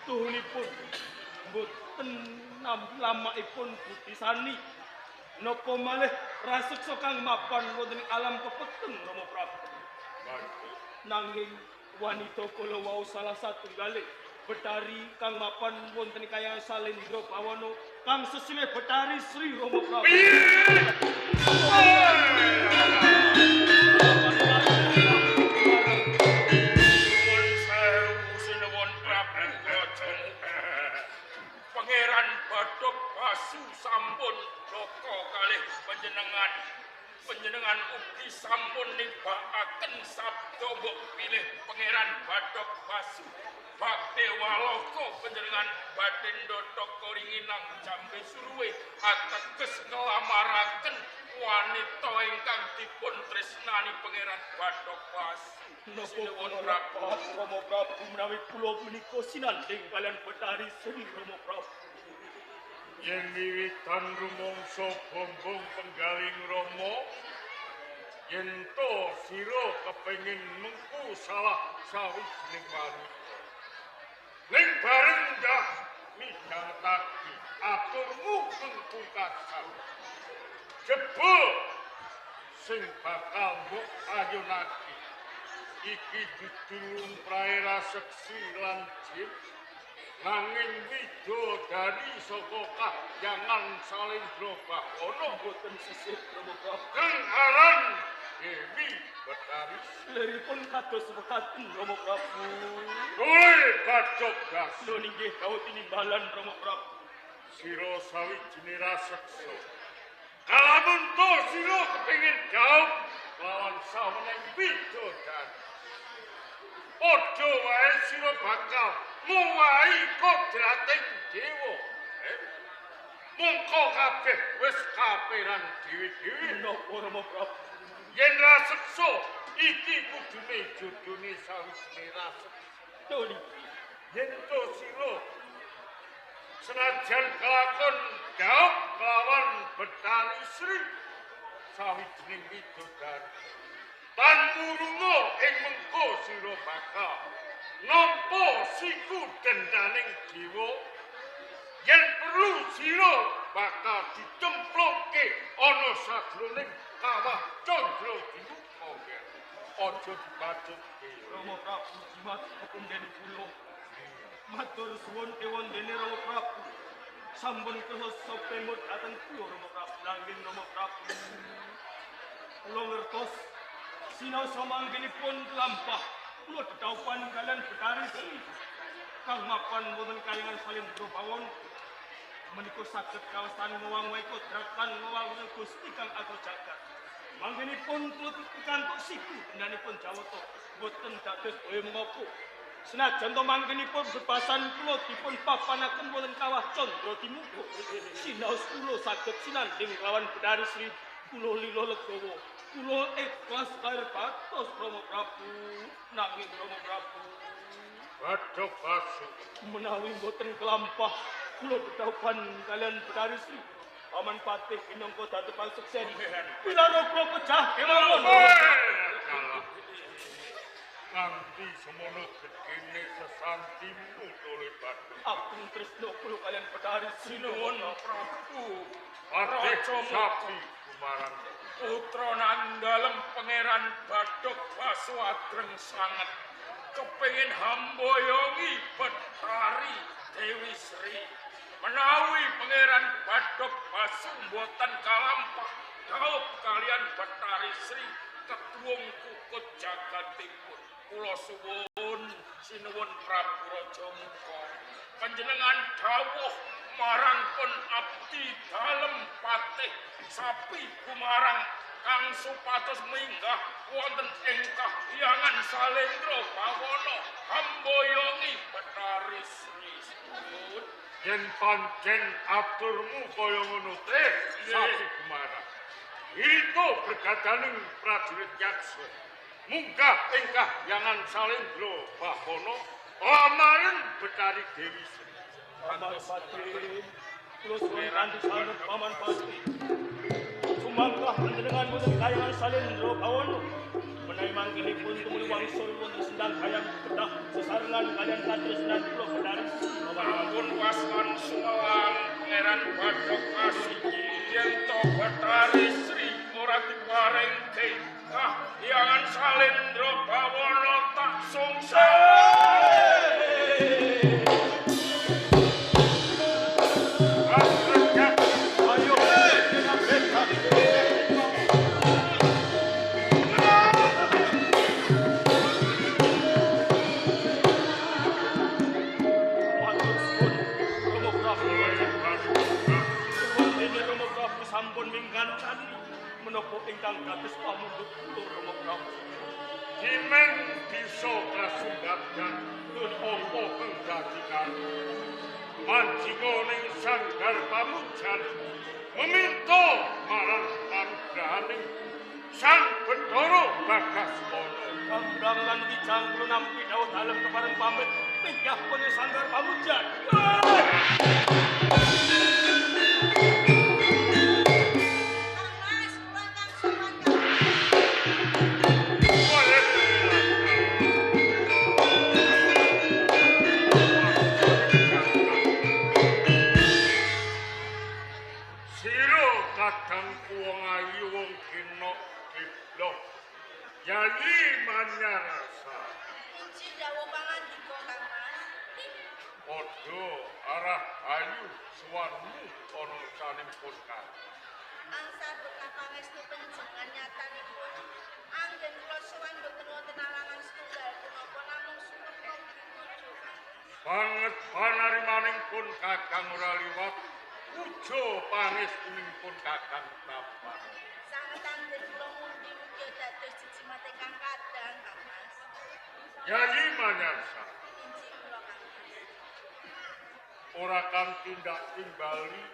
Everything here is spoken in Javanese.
Tuhunipun mboten lamakipun butisani. Napa malih raseksa kang mapan wonten ing alam pepeteng Rama Prabu. Nanging wanita kala wau salah satunggale Betari kang mapan wonten ing kayangan Salendra Bawana kang sesilih Betari Sri Rama Prabu. Nuwun sewu sinuwun Prabu Rajamuka. Pangeran Bathok Basu sampun loka kalih panjenengan. Panjenengan ugi sampun nibakaken sabda mbok bilih Pangeran Bathok Basu bakte waloka panjenengan badhe ndhothok koringinang jambe suruwe ateges nglamaraken wanita ingkang dipun tresnani Pangeran Bathok Basu. Napa Sinuwun kula Prabu. Rama Prabu menawi kula menika sinandhing kalian Betari Sri Rama Prabu. Yen wiwitan rumangsa bombong penggaling Rama, yen to sira kepengin mengku salah sawijining wanita. Ning bareng ndak midhangetake aturmu pungkasan. Jebul sing bakal mbok ayunake iki dudu lumrahe raseksi lan jim, nanging widodari saka kahyangan Salendra Bawana Mboten sisih Rama Prabu. kang aran Dewi Betari. Liripun kados mekaten Rama Prabu. Kowe Bathok Basu, Lho inggih dawuh tinimbalan Rama Prabu. Sira sawijine raseksa. Kalamun to sira kepengin dhaup lawan saweneng widodari, padha wae sira bakal ngowahi kodrating dewa. Mongko kabeh wis kaperang dhewe-dhewe. Napa Rama Prabu? Yen raseksa iki kudune jodone sawijine raseksa. Lho niki Yen to sira senajan kelakon dhaup kelawan Betari Sri sawijining widodari, tan murunga ing mengko sira bakal nampa siku dendaning dewa. Yen perlu sira bakal dicemplungke ana sajroning kawah Candra Dimuka. Aja dibacutke. Rama Prabu jimat pepundhen kula. Matur suwun ewondene Rama Prabu. Sampun kersa pemut dhateng kula Rama Prabu. Nanging Rama Prabu, kula ngertos sinau samanggenipun lampah kula dedhaupan kalian Betari Sri kang mapan wonten kayangan Salendra Bawana menika saged kawasan ngowang-ngowahi kodrat lan ngowang Gusti kang atur jagat. Manggenipun kula pikantuk siku dendanipun Jawata boten dados boyo mengopo. Senajan to manggenipun bebasan kula dipun papanaken wonten kawah Candra Dimuka, sinaos kula saged sinandhing kelawan Betari Sri, kula lila legawa. Kula ikhlas lahir batos Rama Prabu. Nanging Rama Prabu, Bathok Basu, menawi mboten kelampah kula dedhaupan kalian Betari Sri, Paman Patih minangka datepan suksen pilara kula pejah kemawon. Nganti semono gedene sesantimu tole Bathok. Agung tresno kula kalian Betari Sri. Sinuwun Prabu. Patih Raja sapi gumarang. Putra nandalem Pangeran Bathok Basu adreng sanget kepengin hamboyongi Betari Dewi Sri. Menawi Pangeran Bathok Basu mboten kalampah dhaup kalian Betari Sri ketuwung kukut jagatipun. Kula suwun sinuwun Prabu Rajamuka, panjenengan dawuh marang pun abdi dalem patih sapi gumarang kang supados minggah wonten ing kahyangan Salendra Bawana hamboyongi Betari Sri. Suwun. Yen pancen aturmu kaya ngono teh sapi gumarang, irita bergadaning prajurit yaksa munggah ing kahyangan Salendra Bawana lamaren Betari Dewi Sri. Paman Patih, kula suwun kanthi sanget Paman Patih. Sumangga panjenengan wonten kayangan Salendra Bawana. Menawi manggenipun tumuli wangsul wonten sendang hayam kedah sesarengan kalian katresnan kula Betari Sri. Sumelang Pangeran Bathok Asih yen to Bathari Sri ora diparengke kahyangan Salendra Bawana tak sungsang. Sampun minggancani menapa ingkang dados pamundhut kula Rama Prabu. Jimen bisa kasumbadan tun apa kang dadi karo. Manjinga ning sanggar pamujan meminta marang panugrahaning Sang Bathara Bagaskara. Kambang lan Wijang kula nampi dawuh dalem kepareng pamit minggah wonten sanggar pamujan. Yayi Manyarasa. Inci dawuh pangandika Kang Mas. Padha arah ayu suwanmu ana sanimpun kang. Angsal berkah pangestu panjenengan nyatanipun anggen kula sowan boten wonten alangan setunggal punapa namung sumekta dituju Kang Mas. Banget panarimaning pun Kakang ora liwat puja pangestunipun Kakang Bapak. Sanget anggen kula mundi mugi dados jejimate kang kadang Kang Mas. Yayi Manyarsa. Inci kula Kang Mas. Ora kang tindak timbali.